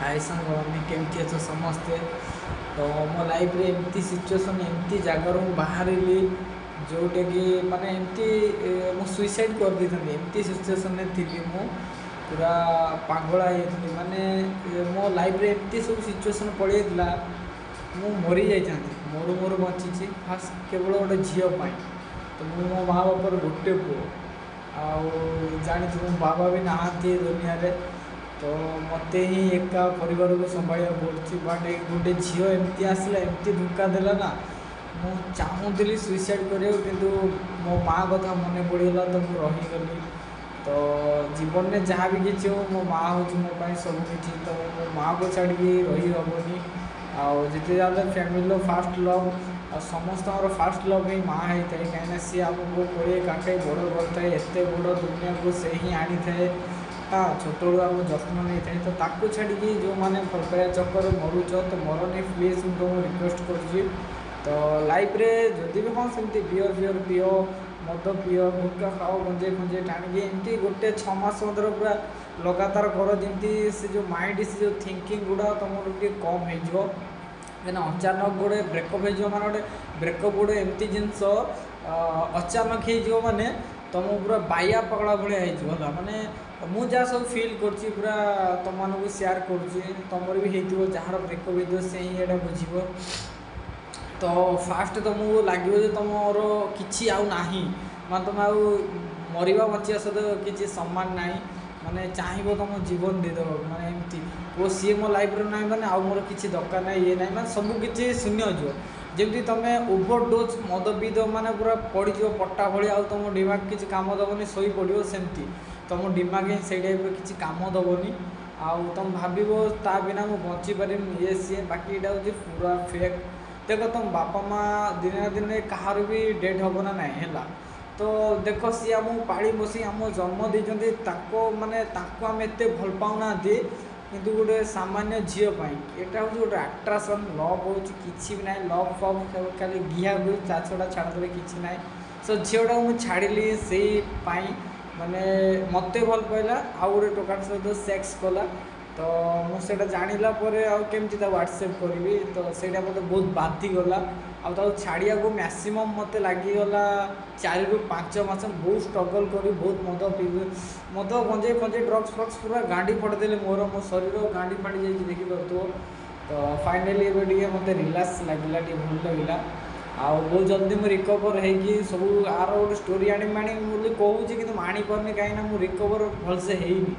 ହାଏ ସାଙ୍ଗମାନେ, କେମିତି ଅଛ ସମସ୍ତେ? ତ ମୋ ଲାଇଫ୍ରେ ଏମିତି ସିଚୁଏସନ୍, ଏମିତି ଜାଗାରୁ ମୁଁ ବାହାରିଲି ଯେଉଁଟାକି ମାନେ ଏମିତି ମୁଁ ସୁଇସାଇଡ଼୍ କରିଦେଇଥାନ୍ତି। ଏମିତି ସିଚୁଏସନ୍ରେ ଥିଲି, ମୁଁ ପୁରା ପାଗଳା ହେଇଯାଇଥିଲି। ମାନେ ମୋ ଲାଇଫ୍ରେ ଏମିତି ସବୁ ସିଚୁଏସନ୍ ପଳେଇଯାଇଥିଲା, ମୁଁ ମରିଯାଇଥାନ୍ତି। ମରୁ ମରୁ ବଞ୍ଚିଛି ଫାଷ୍ଟ କେବଳ ଗୋଟେ ଝିଅ ପାଇଁ। ତ ମୁଁ ମୋ ମା ବାପାର ଗୋଟେ ପୁଅ, ଆଉ ଜାଣିଥିବ ମୋ ବାବା ବି ନାହାନ୍ତି ଏ ଦୁନିଆରେ। ତ ମୋତେ ହିଁ ଏକା ପରିବାରକୁ ସମ୍ଭାଳିବାକୁ ପଡ଼ୁଛି। ବଟ୍ ଏ ଗୋଟେ ଝିଅ ଏମିତି ଆସିଲା, ଏମିତି ଧୋକା ଦେଲା ନା, ମୁଁ ଚାହୁଁଥିଲି ସୁଇସାଇଡ଼୍ କରିବାକୁ, କିନ୍ତୁ ମୋ ମା କଥା ମନେ ପଡ଼ିଗଲା ତ ମୁଁ ରହିଗଲି। ତ ଜୀବନରେ ଯାହା ବି କିଛି ହଉ, ମୋ ମା ହେଉଛି ମୋ ପାଇଁ ସବୁକିଛି। ତ ମୋ ମାଆକୁ ଛାଡ଼ିକି ରହିହେବନି। ଆଉ ଯେତେ ଯାହା ହେଲେ ଫ୍ୟାମିଲିର ଫାଷ୍ଟ ଲଭ୍ ଆଉ ସମସ୍ତଙ୍କର ଫାଷ୍ଟ ଲଭ୍ ହିଁ ମା ହେଇଥାଏ, କାହିଁକିନା ସିଏ ଆମକୁ କୋଳେଇ କାଖେଇ ବଡ଼ କରିଥାଏ, ଏତେ ବଡ଼ ଦୁନିଆକୁ ସେ ହିଁ ଆଣିଥାଏ। ହଁ, ଛୋଟବେଳୁ ଆମ ଯତ୍ନ ନେଇଥାଏ। ତ ତାକୁ ଛାଡ଼ିକି ଯେଉଁମାନେ ଭଲ ପାଇବା ଚକ୍କରରେ ମରୁଛ, ତ ମରନି ପ୍ଲିଜ୍, ମୁଁ ତୁମକୁ ରିକ୍ୱେଷ୍ଟ କରୁଛି। ତ ଲାଇଫ୍ରେ ଯଦି ବି ହଁ ସେମିତି ବିୟର୍ ଫିୟର୍ ପିଅ, ମଦ ପିଅ, ଗୁଟକା ଖାଅ, ଗଞ୍ଜେଇ ଫଞ୍ଜେଇ ଟାଣିକି ଏମିତି ଗୋଟେ 6 ମାସ ଭିତରେ ପୁରା ଲଗାତାର କର, ଯେମିତି ସେ ଯେଉଁ ମାଇଣ୍ଡ, ସେ ଯେଉଁ ଥିଙ୍କିଙ୍ଗ ଗୁଡ଼ା ତୁମର ଟିକେ କମ୍ ହେଇଯିବ। କାହିଁକିନା ଅଚାନକ ଗୋଟେ ବ୍ରେକଅପ୍ ହେଇଯିବ, ମାନେ ଗୋଟେ ବ୍ରେକଅପ୍ ଗୋଟେ ଏମିତି ଜିନିଷ, ଅଚାନକ ହେଇଯିବ, ମାନେ ତୁମକୁ ପୁରା ବାଇଆ ପାଗଳା ଭଳିଆ ହେଇଯିବ ହେଲା। ମାନେ ମୁଁ ଯାହା ସବୁ ଫିଲ୍ କରୁଛି, ପୁରା ତୁମମାନଙ୍କୁ ସେୟାର କରୁଛି। ତୁମର ବି ହେଇଥିବ, ଯାହାର ବ୍ରେକଅପ୍ ହେଇଥିବ ସେ ହିଁ ଏଇଟା ବୁଝିବ। ତ ଫାଷ୍ଟ ତୁମକୁ ଲାଗିବ ଯେ ତୁମର କିଛି ଆଉ ନାହିଁ, ମାନେ ତୁମେ ଆଉ ମରିବା ବଞ୍ଚିବା ସହିତ କିଛି ସମାନ ନାହିଁ। ମାନେ ଚାହିଁବ ତୁମ ଜୀବନ ଦେଇଦେବାକୁ, ମାନେ ଏମିତି ଓ ସିଏ ମୋ ଲାଇଫ୍ରେ ନାହିଁ, ମାନେ ଆଉ ମୋର କିଛି ଦରକାର ନାହିଁ, ଇଏ ନାହିଁ, ମାନେ ସବୁ କିଛି ଶୂନ୍ୟ ହେଇଯିବ। ଯେମିତି ତୁମେ ଓଭର ଡୋଜ୍ ମଦ ପିଇଦେବ, ମାନେ ପୁରା ପଡ଼ିଯିବ ପଟା ଭଳି, ଆଉ ତୁମ ଦିମାଗ କିଛି କାମ ଦେବନି, ଶୋଇପଡ଼ିବ, ସେମିତି ତୁମ ଦିମାଗ ହିଁ ସେଇ ଟାଇପ୍ର କିଛି କାମ ଦେବନି। ଆଉ ତୁମେ ଭାବିବ ତା ବିନା ମୁଁ ବଞ୍ଚିପାରିବିନି, ଇଏ ସିଏ। ବାକି ଏଇଟା ହେଉଛି ପୁରା ଫେକ୍। ଦେଖ, ତୁମ ବାପା ମା ଦିନେ ନା ଦିନେ କାହାର ବି ଡେଥ୍ ହେବ ନା ନାହିଁ ହେଲା? ତ ଦେଖ, ସିଏ ଆମକୁ ପାଳି ପୋଷି ଆମ ଜନ୍ମ ଦେଇଛନ୍ତି। ତାଙ୍କ ମାନେ ତାଙ୍କୁ ଆମେ ଏତେ ଭଲ ପାଉନାହାନ୍ତି, କିନ୍ତୁ ଗୋଟେ ସାମାନ୍ୟ ଝିଅ ପାଇଁ। ଏଇଟା ହେଉଛି ଗୋଟେ ଆଟ୍ରାକ୍ସନ୍, ଲଭ୍ ହେଉଛି କିଛି ବି ନାହିଁ। ଲଭ୍ ଫଭ୍ ଖାଲି ଗିହା ଗୁହି, ତା ଛଡ଼ା ଛାଡ଼ିଦେଲେ କିଛି ନାହିଁ। ସୋ ଝିଅଟାକୁ ମୁଁ ଛାଡ଼ିଲି ସେଇ ପାଇଁ, ମାନେ ମୋତେ ଭଲ ପାଇଲା, ଆଉ ଗୋଟେ ଟୋକାଟା ସହିତ ସେକ୍ସ କଲା। ତ ମୁଁ ସେଇଟା ଜାଣିଲା ପରେ ଆଉ କେମିତି ତାକୁ ଆକ୍ସେପ୍ଟ କରିବି? ତ ସେଇଟା ମୋତେ ବହୁତ ବାଧିଗଲା। ଆଉ ତାକୁ ଛାଡ଼ିବାକୁ ମ୍ୟାକ୍ସିମମ୍ ମୋତେ ଲାଗିଗଲା 4ରୁ 5 ମାସ। ବହୁତ ଷ୍ଟ୍ରଗଲ୍ କରି, ବହୁତ ମଦ ପିଇ, ମଦ, ଗଞ୍ଜେଇ ଫଞ୍ଜେଇ, ଡ୍ରଗ୍ସ ଫ୍ରଗ୍ସ ପୁରା ଗାଣ୍ଡି ଫଟେଇଦେଲି ମୋର। ମୋ ଶରୀର ଗାଣ୍ଡି ଫାଟି ଯାଇଛି, ଦେଖିପାରୁଥିବ। ତ ଫାଇନାଲି ଏବେ ଟିକେ ମୋତେ ରିଲାକ୍ସ ଲାଗିଲା, ଟିକେ ଭଲ ଲାଗିଲା। ଆଉ ବହୁତ ଜଲ୍ଦି ମୁଁ ରିକଭର୍ ହେଇକି ସବୁ ଆର ଗୋଟେ ଷ୍ଟୋରି ଆଣିବି ଆଣିବି ବୋଲି କହୁଛି, କିନ୍ତୁ ମୁଁ ଆଣିପାରୁନି, କାହିଁକିନା ମୁଁ ରିକଭର୍ ଭଲସେ ହେଇନି।